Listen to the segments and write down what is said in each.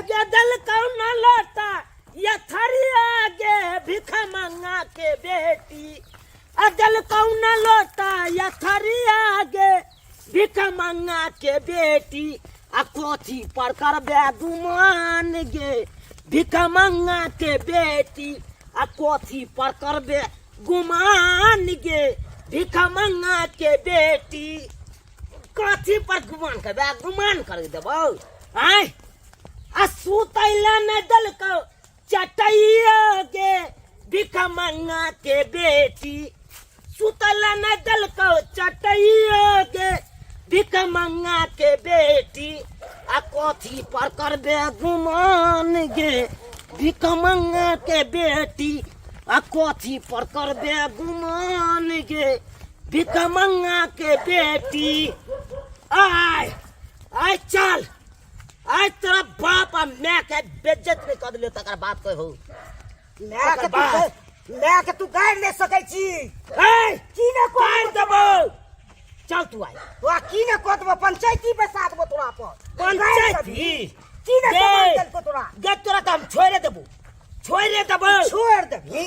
गे देलकौ न लोटा या थरिया गे भिख मंगा के बेटी आ देलकौ न लोटा या थरिया गे भिख मंगा के बेटी आ कथी पर करबे गुमान गे भिख मंगा के बेटी आ कथी पर करबे गुमान गे भिख मंगा के बेटी कथी पर गुमान करबे गुमान कर देबौ आय आ सुतैला न देलकौ चटैया गे भिख मंगा के बेटी सुतला न देलकौ चटैया गे भिख मंगा के बेटी आ कथी पर करबे गुमान गे भिख मंगा के बेटी आ कथी पर करबे गुमान गे भिख मंगा के बेटी आय आय चल आय तोरा बाप आ माय के बेज्जत नहीं कर दिलियो तकर बात कहू माय के तकर तू बाद माय के तू गारि नहि सकै छी ए की ने काट देबौ चल तू आय तोरा की ने कह देबो पंचायती बैसा देबो तोरा पर पंचायती की ने गे। सामान देलको तोरा गे तोरा तऽ हम छोड़े देबो छोड़े देबो छोड़ देबही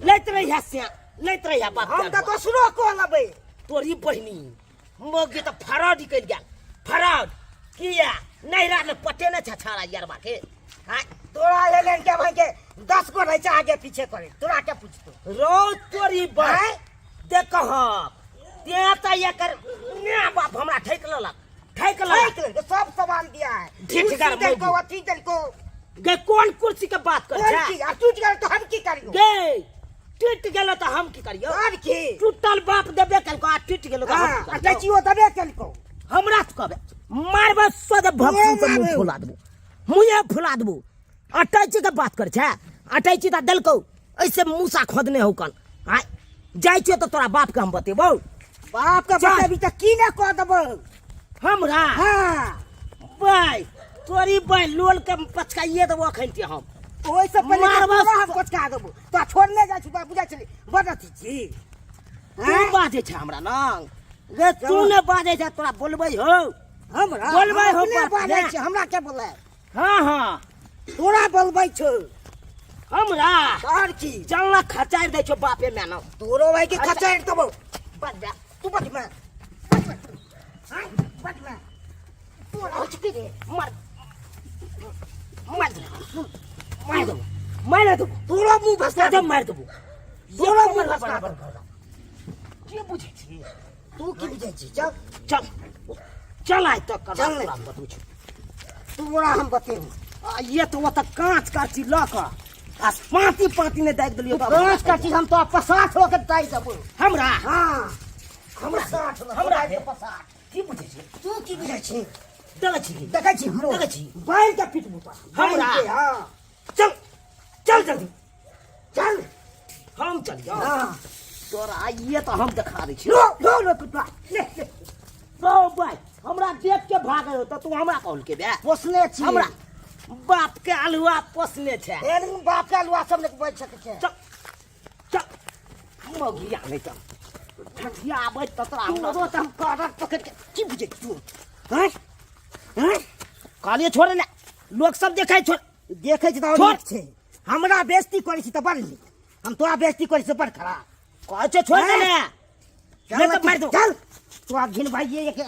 लैत रहिया से लैत रहिया बाप हम तऽ दोसरो कह लेबै तोरी बहिनी मौगी तऽ फराड निकलि गेल फराड किया नैहरा मे पटेने छै छाड़ा यरबा के आँय तोरा लेल के भाई के 10 गो रहै छै आगे पीछे करे तोरा के पूछतो रोज तोरी बस आँय? देख तें तऽ एकर माय बाप हमरा ठकि लेलक ठकि लेलक ठोक लेलको, सब सामान दिया है ढीठ कुर्सी गार देलको मौगी। अथी देलको गे कोन कुर्सी के बात कर कोन छै की आ टूट गेल तो हम की करियो गे टूट गेल तऽ हम की करियो और की टूटल बाप देबे केलको आ टूट गेलो तऽ हम हाँ की आ करियौ? टचियो देबे केलको हमरा से कहबे मारबे सद भक्सी के मुंह मारब। फुला देबो मुँहे फुला देबो अटैची के बात कर छै अटैची तऽ देलकौ ऐसे मूसा खोदने हौ कन आय जाइ छियो तऽ तोरा बाप के हम बतेबौ बाप के चल। बतेबी तऽ की ने कह देबो हमरा हाँ बाय तोरी बाय लोल के पचकाइए देबो अखन ते हम ओहि से पहिले तऽ मारबा तोरा हम पचका देबो तोरा छोड़ने जाइ छी तोरा बुझै छली बड़ अथी छी तू हाँ? बाजै छै हमरा लग रे तू ने बाजै छै तोरा बोलबै हौ हमरा बोलबै हम हौ अपने बाप बाजै रे। छी हमरा के बोले हाँ हाँ तोरा बोलबै छौ हमरा और की चलना खचारि दै छौ बापे मैना तोरो भाई के अच्छा। खचारि देबो बस जा तू बच मैं बच मैं हाँ बच मैं तोरा हो चुकी रे मार मार दे मार देबो मार देबो तोरो मुंह भसका दे मार देबो तोरो मुंह भसका देबो की बुझै छी तू की बुझै छी चल चल चल आइ तक कर चल ने। तोरा बतबै छी तोरा हम बतेबो आ ये तो ओतऽ काँच काची लऽ कऽ आ पाँति पाँति ने दागि देलियै बाबा। कांच का चीज हम तो पसाठ होके दाइ देबो हमरा हाँ हमरा पसाठ हमरा हमरा पसाठ की बुझै छी तू की बुझै छी देखै छी देखै छी हमरो देखै छी। बान्हि के पिटबू तोरा हमरा? बान्हि के, हाँ चल चल जल्दी चल हम चलियो हाँ तोरा ये तऽ हम देखा दै छी लो लो लो पिटवा ले ले तो भाई हमरा देख के भागे हो तऽ तू हमरा कहल के बे पोसने छी हमरा बाप के आलुआ पोसने छै एहन बाप के आलुआ सब नहि बचि सकै छै चल चल मगिया नहि चल ठठिया आबै तऽ तोरा हमरा तोरो तऽ हम करब पकड़ के की बुझै छी तू हैं हैं कहलियै छोड़े ने लोक सब देखै छोड़ देखै छी तऽ और छोड़। नीक छै हमरा बेइज्जती करै छी तऽ बड़ नीक हम तोरा बेइज्जती करै छी तऽ बड़ खराब कहै छै छोड़ दे ने चल नहीं तो मार दो। चल तोरा घिन भाई एक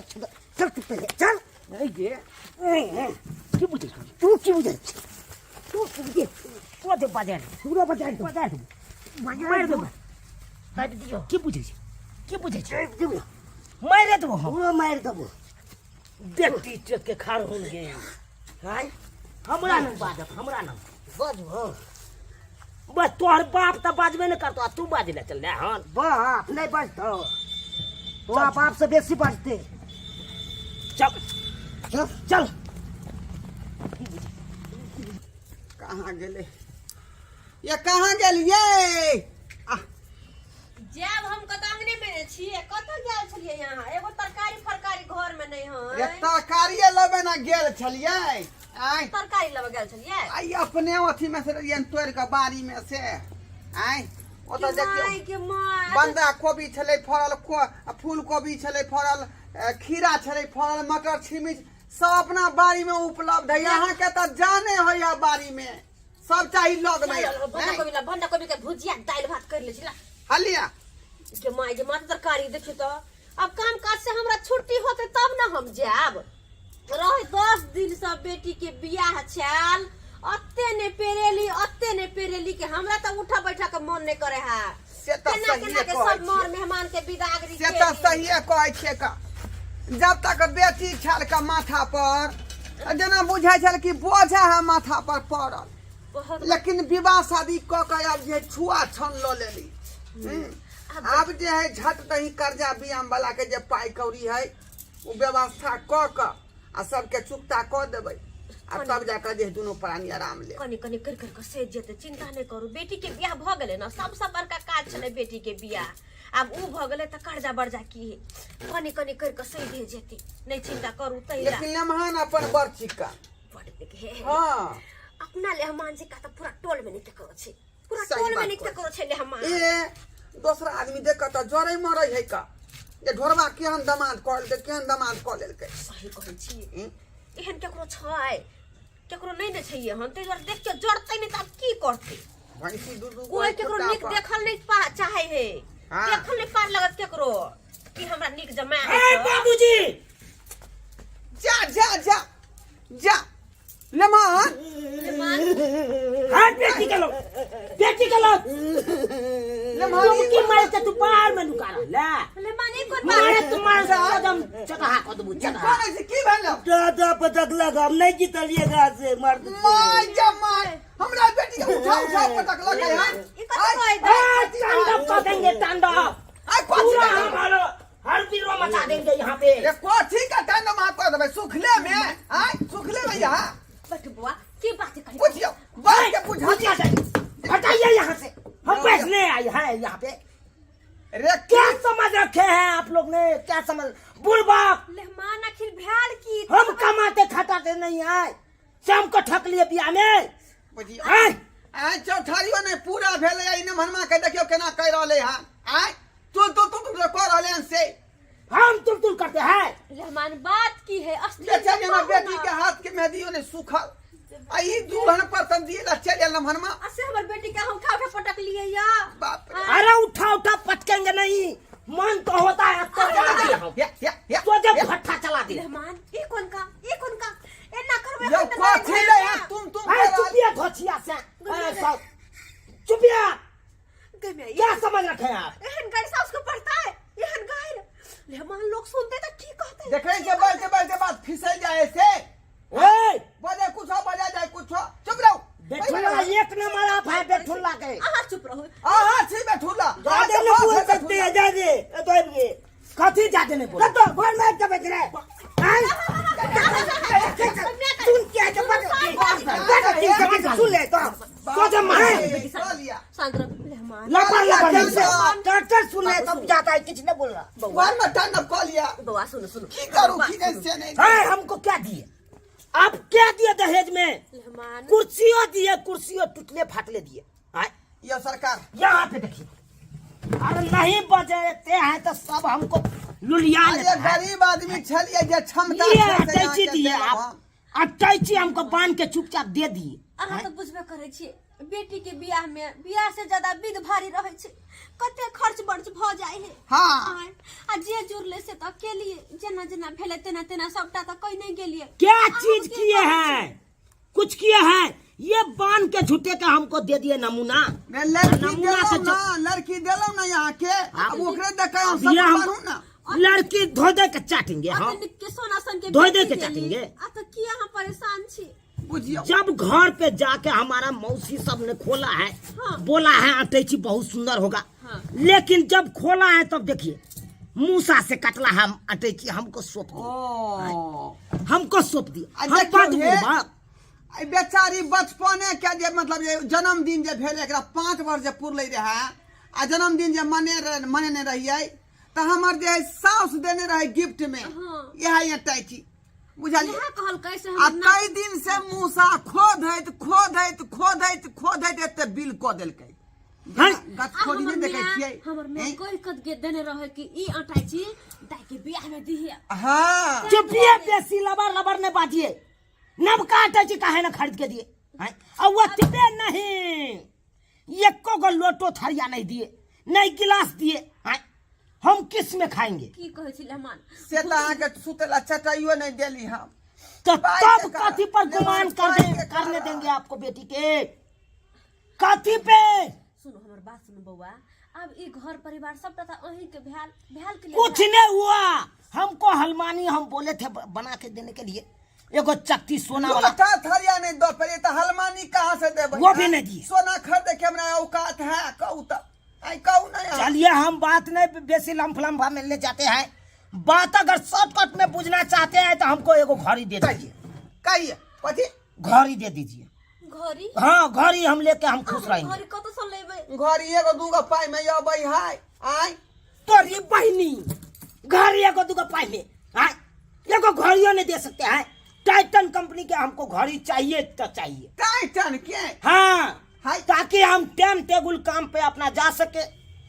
चल तू पहिले चल नहीं गे की बुझै छी तू की बुझै छी तू की बुझै छी तो दे बाजार पूरा बजा दो बाजार मार दो काटि दियौ की बुझै छी की बुझै छी दियौ मारि देबो हम पूरा मारि देबो बेटी चेक के खार होन गे आय हमरा नहि बाजत हमरा नहि बाजू बस तोहर बाप तऽ बाजबे नहि करतो आ तू बाजै लए चल हन बाप नहि बजतौ तोरा बाप से बेसी बजते चल चल चल कहाँ गेलै ये कहाँ गेलियै आह, जायब हम कतऽ अंगने में ने छियै कतऽ गेल छलियै यहाँ एगो तरकारी फरकारी घर में नहीं ये है तरकारिए लेबै ने गेल छलियै आँय तरकारी लेबऽ गेल छलियै आइ अपने अथी में से रहियै तोड़ि कऽ बाड़ी में से आँय ओतऽ देखियौ माय के माय बन्धा कोबी छलै फड़ल फूल कोबी छलै फड़ल खीरा छलै फड़ल मटर छिमी सब अपना बाड़ी में उपलब्ध है। यहाँ के तऽ जाने होइया बाड़ी में सब चाही लग में। बंधा कोबी ला, बंधा कोबी के भुजिया दालि भात कर ले छी ला। हलिया। के माय जे मात्र तरकारी देखियो तो अब काम काज से हमरा छुट्टी होते तब ना हम जायब। रहे 10 दिन से बेटी के बियाह छाल, अत्ते ने पेरेली, अत्ते ने पेरेली के हमरा तो उठा बैठा के मन नहीं करे है। से तऽ केना सहिए केना के कहै सब मर छियै। मेहमान के विदागरी से तऽ सहिए कहै छियै का, जब तक बेटी छल का माथा पर जेना बुझाइ छल कि बोझा है माथा पर पड़ल, बहुत। लेकिन विवाह शादी कऽ के आब जे छुआ छन लऽ लेली। आब जे है झट दही कर्जा बियाम वाला के जे पाइ कौड़ी है ओ व्यवस्था कऽ के आ सबके चुकता कऽ देबै आ तब जाकऽ जे दुनू प्राणी आराम ले। कनि कनि कर कर के सजि जेतै, चिंता नहि करू। बेटी के बियाह भऽ गेलै ने, सबसँ बड़का काज छलै बेटी के बियाह, आब उ भऽ गेलै तऽ कर्जा बर्जा की है, कनि कनि कर के सधि जेतै, नहि चिंता करू तै। लेकिन लेमहान अपन बड़ चिक्का बड़ नीक हे। हाँ। अपना लेहमान जे का तऽ पूरा टोल में नहि केकरो छै, पूरा सही टोल में बात नहि कहै। केकरो छै लेहमान। ए दोसरा आदमी देख कऽ तऽ जरे मरै है का जे ढोरबा केहन दमाद कऽ लेलकै, केहन दमाद कऽ लेलकै। सही कहै छी। हम्म? एहन केकरो छै? केकरो नहि ने छै एहन, ताहि दुआरे देख के जड़तै नहि तऽ आब की करतै? भैंसी दू दू कोई केकरो नीक देखल नहीं चाहे है। हाँ। देखल नहीं पार लगत केकरो कि हमरा नीक जमाय ए है। बाबूजी। जा जा जा जा लेमान। हाथ बेटी के लो, बेटी के लो। लेमान। तुम की मारे से तू बाहर में नुका रहा ले। ले माने कोन मारे बात? तुम्हारे कदम चकहा को दबू चकहा। कौन है, की भेल? दादा पटक लगा, हम नहीं जीतलिएगा से मर्द। My जमाय हमरा बेटी के उठा उठा पटक लगे हन। ई कथी कहै? ए, तांडव कर देंगे तांडव। आइ कथी पूरा का हमारा हर बीरो मचा देंगे यहाँ पे। ये कथी का तांडव महा कर देबै सुखले में? आइ सुखले में यहाँ बैठ बुआ, की बात है कनी? बुझियो बात के बुझा। बुझिया जाइए, हटाइए यहाँ से, हम बैठने आए हैं यहाँ पे। रे क्या समझ रखे हैं आप लोग ने, क्या समझ बुढ़बा? लेहमान आखिर भेल की? हम कमाते खटाते नहीं आए से हमको ठक लिए बिया में। बुझियो। आय। आइ चौठारियो नहि पूरा भेलै, ई नमहरमा के देखियो केना कहि रहलै हन। आइ तुल तुल तुल तुल कऽ रहलै हन से। हम तुल तुल करते हैं? लेहमान बात की है असली? बेचारी हमरा बेटी के हाथ के मेहदियो नहि सुखल आ ई दुल्हन पर तन दिए ला चलि आयल नमहरमा। असे हमर बेटी के हम उठा उठा पटक लिए या। बाप रे। अरे उठा उठा पटकेंगे नहीं, मन तो होता है तो चला दिया हम। या या या। तो जब भट्ठा चला दिया। लेहमान ई कोन का, ई कोन का, एना करबै? यौ एखन तऽ कथी नहि ले भेल। तुम तुम अरे चुपिया धोचिया से, अरे सब चुपिया। गै माय, क्या समझ रखे हैं आप? एहन गारि सास को पड़ता है, एहन गारि लेहमान लोग सुनते तऽ की कहते? देखै छै बैठे बैठे बात फिसल जाए से। ए बजे कुछो बजा जाए कुछो, चुप रहो। बेठुल्ला एक नंबर आप है बेठुल्ला के। अहाँ चुप रहू। अहाँ छी बेठुल्ला। ज्यादा नहीं बोल सकते हैं, ज्यादा तो ये कथी ज्यादा नहीं बोल तो घर में जब बैठ रहे हैं सुन क्या जब बैठ सुन ले तो जब मारे। शांत रहो लेहमान। लपड़ लपड़ नहीं डॉक्टर सुन ले तब जाता है, किसी ने बोल रहा। घर में टर्न कऽ लिया। बौआ सुनू सुनू। की करू की नहि से नहि। है हमको क्या दिए आप, क्या दिए दहेज में? लेहमान कुर्सियों दिए, कुर्सियों टूटले फाटले दिए। आय यौ सरकार। यहाँ पे देखिए, अरे नहीं बजते हैं तो सब हमको लुलिया अरे लेता है। गरीब आदमी छलियै जे क्षमता ये छै से अटैची अहाँके दिए देलहुँ आप हम। अटैची हमको बांध के चुपचाप दे दिए। अहाँ तऽ बुझबे करै छियै बेटी के बियाह में बियाह से ज्यादा विध भारी रहै छै, कते खर्च बर्च भऽ जाइ है। हाँ। आय, आ जे जुड़ले से तऽ केलिए, जेना जेना भेलै तेना तेना सबटा तऽ कहि नहि गेलिए। क्या अहाँ चीज के किए कहै छी? हैं, कुछ किए हैं? ये बांध के झूठे के हमको दे दिए नमूना। रे लड़की नमूना देलहुँ से ना, लड़की देलहुँ ना यहाँ के, अब ओकरे देख के हम ये सब हम पढ़ू ना। लड़की धो दे के चाटेंगे हम। अतनिक के सोना सन के धोइ दे बेटी के देली। चाटेंगे। आ तऽ किया अहाँ परेशान छी? बुझियौ जब घर पे जाके हमारा मौसी सब ने खोला है, हाँ। बोला है अटैची बहुत सुंदर होगा। हाँ। लेकिन जब खोला है तब देखिए मूसा से कटला हम अटैची हमको सौंप दिया। ओ हमको सौंप दिया। आ हम देखियौ बात हे। बुढ़बा एहि बेचारी बचपने के जे मतलब जे जन्मदिन जे भेल एकरा 5 वर्ष जे पुरलै रहए आ जन्मदिन जे मनेने रहियै तऽ हमर जे है साउस देने रहै गिफ्ट में। हाँ। इएह अटैची बुझलियै? इएह कहलकै से आ हमर नाक कई दिन से मूसा खोधैत खोधैत खोधैत खोधैत एते बिल कऽ देलकै। हैं? आ गछखोरी हमर नहि देखै माय छियै? हमर माय हैं? कहि कऽ देने रहै कि ई अटाइ छी दाइ के बियाह में दिहे। हाँ। चुपिए, बेसी लबर लबर नहीं बाजिए। नबका अटैची काहे ना खरीद के दिए हैं? और वो तिबे नहीं, एको गो लोटो थरिया नहीं दिए, नहीं गिलास दिए हैं? हम किस में खाएंगे? की कहै छी लेहमान? से तऽ अहाँके सुतला चटाइयो नहि देली हम। तो पाई तब के कारण। कथी पर गुमान कर पाई दे, के करने कारण। देंगे आपको बेटी के? कथी पे? सुनू, हमर बात सुनू बौआ, आब ई घर परिवार सबटा तऽ अहीं के भेल, भेल के कुछ नहीं हुआ हमको। हलमानी हम बोले थे बना के देने के लिए, एगो चक्की सोना वाला। लोटा थरिया नहीं दो पड़े तो हलमानी कहाँ से देबै? वो भी नहीं दिए। सोना खरीदे के हमरा औकात है? कहू तऽ आई, कहू नहीं अहाँ। चलिए, हम बात नहीं बेसी लम्फ लम्फा में ले जाते हैं। बात अगर शॉर्टकट में बुझना चाहते हैं तो हमको एगो घड़ी दे दीजिए। कहिए कथी? घड़ी दे दीजिए। घड़ी? हाँ, घड़ी हम लेके हम खुश रहेंगे। घड़ी कतऽ सँ लेबै? घड़ी एगो दूगो पाई में अबै है आय? तोरी बहनी, घड़ी एगो दूगो पाई में आय? एगो घड़ियों नहीं दे सकते हैं? टाइटन कंपनी के हमको घड़ी चाहिए तो चाहिए। टाइटन के? हाँ। हाय। ताकि हम टाइम टेबुल काम पे अपना जा सके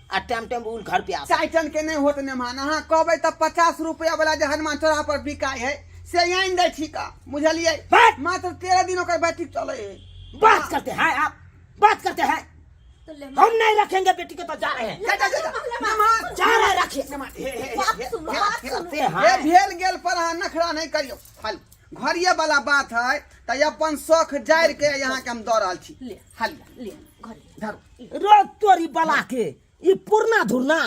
आ टाइम टेबुल घर पे आ सके। टाइटन के नहीं होत ने मान, अहाँ कहबै तऽ 50 रुपया वाला जे हनुमान चौराहा पर बिकाय है से आनि दै छी का, बुझलियै? बात! मात्र 13 दिन ओकर बैटरी चलै है। बात करते हैं आप, बात करते हैं। तो ले। हम नहीं रखेंगे बेटी के तो जा रहे हैं। जा जा जा जा। नमन। जा रहे हैं, रखिए। नमन, हे, हे, हे, बात हे, सुनो, हे, बात हे, सुनो। हे, हे, भेल गेल पर अहाँ नखरा नहीं करियौ। हल घरिये वाला बात है तऽ अपन शौख जारि के यहाँ के हम दऽ रहल छी। ले। हल ले घड़ी। धरू। रोज तोरी बला के ई पुरना धुरना,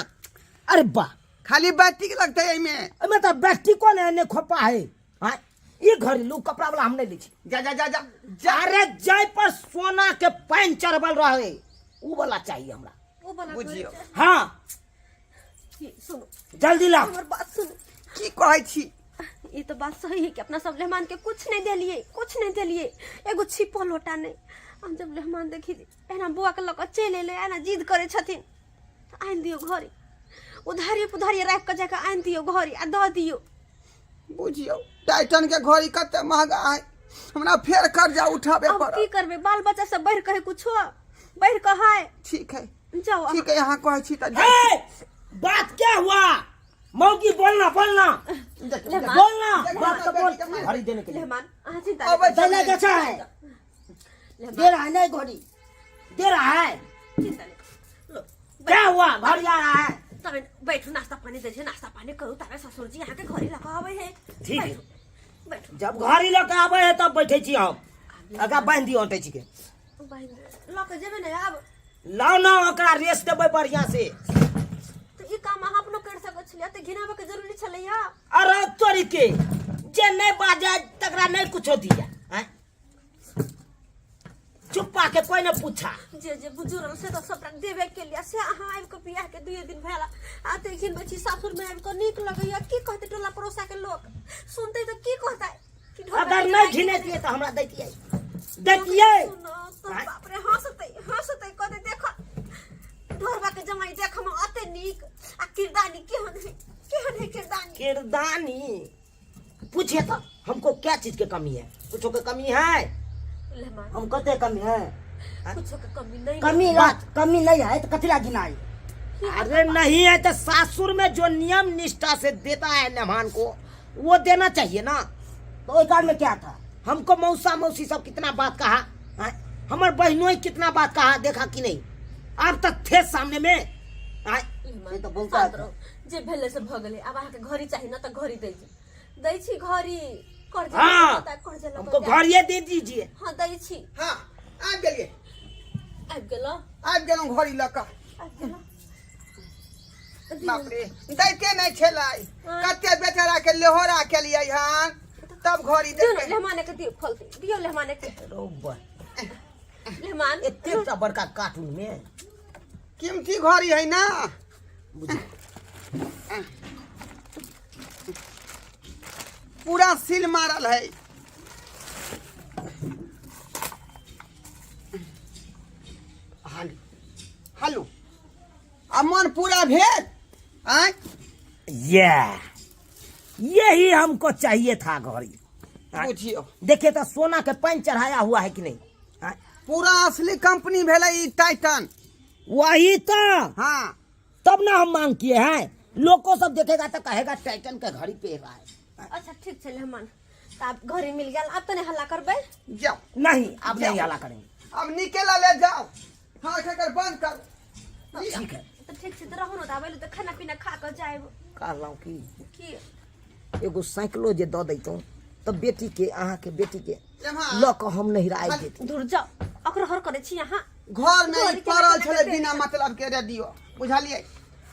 अरे बा। खाली बैटरी लगतै एहिमे। एहिमे तऽ बैटरी कोन है, ने खोपा है। हाँ, ई घरेलू कपड़ा वाला हम नहीं लै छी। जा जा जा जा जा। अरे जाय पर सोना के पानि चढ़बल रहे उ वाला चाहिए हमरा। ओ वाला? बुझियौ। हाँ। घड़ी? सुनू। जल्दी लाओ। हमर बात सुनू। की कहै छी? ई तो बात सही है कि अपना सब मेहमान के कुछ नहीं देलिए, कुछ नहीं देलिए, एगो छिपो लोटा नहीं। हम जब मेहमान देखी एना बौआ के लऽ कऽ चलि एलै, एना जिद करै छथिन, तऽ आनि दियौ घरे, उधारिये पुधारिये राखि कऽ जाकऽ आनि दियौ घरे आ दऽ दियौ। बुझियौ, टाइटन के घड़ी कते महंगा है, हमरा फेर कर्जा उठाबे अब पड़त। की करबै, बाल बच्चा सब बढ़ि कऽ है, कुछो बढ़ि कऽ है। ठीक है। जाउ। ठीक है, अहाँ कहै छी तऽ हे, बात क्या हुआ मौगी? बोलना, बोलना। लेमान। बोलना। देखो बात तो ना, बोल। बेटी के मार। घड़ी देने के लिए। लेहमान, अहाँ चिंता अबै नहि देने के है, लेहमान, दे रहा है नहीं? घड़ी दे रहा है? चिंता नहि करू। लो। क्या हुआ? घड़ी आ रहा है? तबे बैठू, नाश्ता पानी दै छै, नाश्ता पानी करू, तबे ससुर जी अहाँके घरे लऽ कऽ अबै है। ठीक है। बैठू, बैठू। जब घड़ी लऽ के आबै है तब बैठे छी हम। आगा बान्हि दियौ अटैची के। बान्हि लऽ कऽ जेबै ने आब? लाउ ना, ओकरा रेस देबै बढ़िया से। तऽ ई काम अहाँ अपनो करि सकै छलियै, तऽ घिनाबऽ के जरूरी छलैया? अरे तोरी के, जे नहीं बाजे तकरा नहीं कुछो दिया हैं? चुप्पा के कोई न पूछा। जे जे बुजुर्ग से तऽ सबटा देबे के लिए, से अहाँ आबि कऽ बियाह के दुए दिन भेल आ देखिन छी सासुर में आबि कऽ नीक लगैया? की कहतै टोला पड़ोसा के लोक? सुनतै तऽ की कहतै कि ढोल अगर बजा नहीं के घिनेतियै तऽ हमरा दैतियै, दैतियै। सुनो तो, बाप रे, हंसतै हंसतै, कहतै देख ढोरबा के जमाई देख हम अते नीक आ किरदानी केहन है, केहन है किरदानी। किरदानी पूछिए तो हमको क्या चीज के कमी है? कुछो के कमी है? लेमान। हम कते कमी है? कुछो के कमी नहीं। कमी बात। कमी नहीं है तो कथी लागी नहीं? अरे नहीं है तो सासुर में जो नियम निष्ठा से देता है मेहमान को, वो देना चाहिए ना। तो ओहि काल में क्या था? हमको मौसा मौसी सब कितना बात कहा हैं? हमार बहनों कितना बात कहा, देखा कि नहीं? आप तक थे सामने में हैं? लेमान, से तऽ बहुते शांत रहू। जे भेलै से भऽ गेलै। आब अहाँके घड़ी चाही ने तऽ घड़ी दै छी, दै छी घड़ी। कर्जा हाँ। होता, कर्जा लऽ हमको कऽ जायब। घर ये दे दीजिए। हाँ, दै छी। हाँ, आबि गेलियै। आबि गेलौ? आबि गेलहुँ घड़ी लऽ कऽ। आबि गेलौ। बाप रे, दैते नहि छलै, कते बेचारा के लेहोरा केलियै हन तब घड़ी दियौ ने। देलकै। लेहमाने के दियौ, खोलते दियौ लेहमाने के। रो बा, लेहमान। एते टा बड़का कार्टून में। कीमती घड़ी है ना। बुझ पूरा सील मारल है। हालू हालू, आ मन पूरा भेल आँय? ये यही हमको चाहिए था घड़ी, हाँ? बुझियौ। देखिए तो सोना के पानी चढ़ाया हुआ है कि नहीं, हाँ? पूरा असली कंपनी भेलै ई टाइटन। वही तो। हाँ। तब ना हम मांग किए हैं। लोको सब देखेगा तो कहेगा टाइटन के घड़ी पेर रहा है। अच्छा ठीक छै मेहमान, तऽ आब घड़ी मिल गेल, आब तऽ नहि हल्ला करबै। जाओ। नहीं, अब नहीं हला करेंगे। अब निकेला ले जाओ, हाँ, एकर बंद कर। ठीक है। तऽ ठीक छै, तऽ रहू ने, तऽ आब एलहुँ तऽ खाना पीना खा कऽ जायब। कहलहुँ कि की? एगो साइकिलो जे दऽ दैतहुँ तऽ बेटीके, अहाँके बेटीके एम्हर लऽ कऽ हम नहिरा आबि जैती। दूर जाउ, अकरो हर करै छी अहाँ। घर में घर ई के पड़ल लड़का छलै के बिना मतलब के रेडियो, बुझलियै?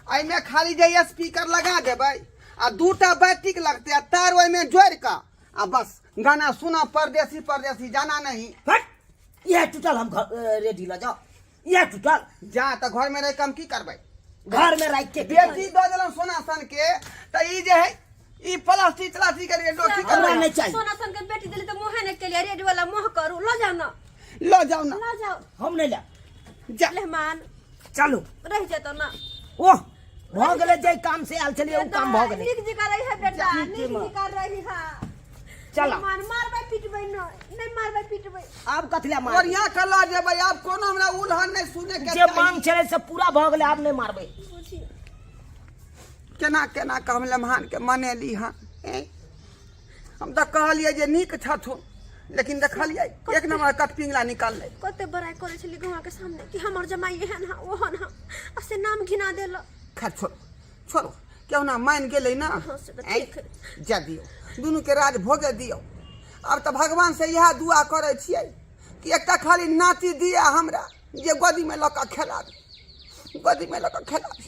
एहिमे खाली जे स्पीकर लगा देबै आ दूटा बैटरीक लगतै आ तार ओहिमे जोड़ि कऽ आ बस गाना सुना, परदेसी परदेसी जाना नहीं। हट, इएह टूटल हम रेडी लऽ जाउ, इएह टूटल। जा तऽ घर में रहि कऽ हम की करबै? घर में राखि के बेटी दऽ देलहुँ सोना सन के, तऽ ई जे है ई प्लास्टिक तलास्टिक के रेडियो की हमरा करबै? नहि चाही। सोना सन के बेटी देली तऽ मुँहे नहि केलियै, रेड वाला मुँह करू। लऽ जाउ ने। लऽ जाउ ने। लऽ जाउ। हम नहि लेब। जा। मेहमान। चलू। रहि जेतौ ने। ओह, भऽ गेलै, जे काम से आयल छलियै ओ काम भऽ गेलै। नीक जकाँ रही है बेटा, ठीक छै नीक माँ। जकाँ रही है। चल। मेहमान, मारबै पिटबै नहि, नहि मारबै पिटबै। आब कथी लए मारबै? ओरिया कऽ लऽ जेबै, आब कोनो हमरा उलहन नहि सुने के जे चाही। मांग छलै से पूरा भऽ गेलै, आब नहि मारबै। बुझियौ। केना केना कऽ हम लम्हान के मनेली हँ, ऐं? हम तऽ कहलियै जे नीक छथुन, लेकिन देखलियै एक नंबर कटपिंगला निकललै। कते बड़ाइ करै छली गाँव के सामने कि हमर जमाई एहन हा ओहन हा, आ से नाम घिना देलक। खैर छोड़ो छोड़ो, केहुना मानि गेलै ना। हाँ, से तऽ ऐं? ठीक है। जा दियौ, दुनूके राज भोगे दियौ। आब तऽ भगवान से इएह दुआ करै छियै कि एकटा खाली नाती दिया हमरा जे गोदीमे लऽ कऽ खेलाबी, गोदीमे लऽ कऽ खेलाबी।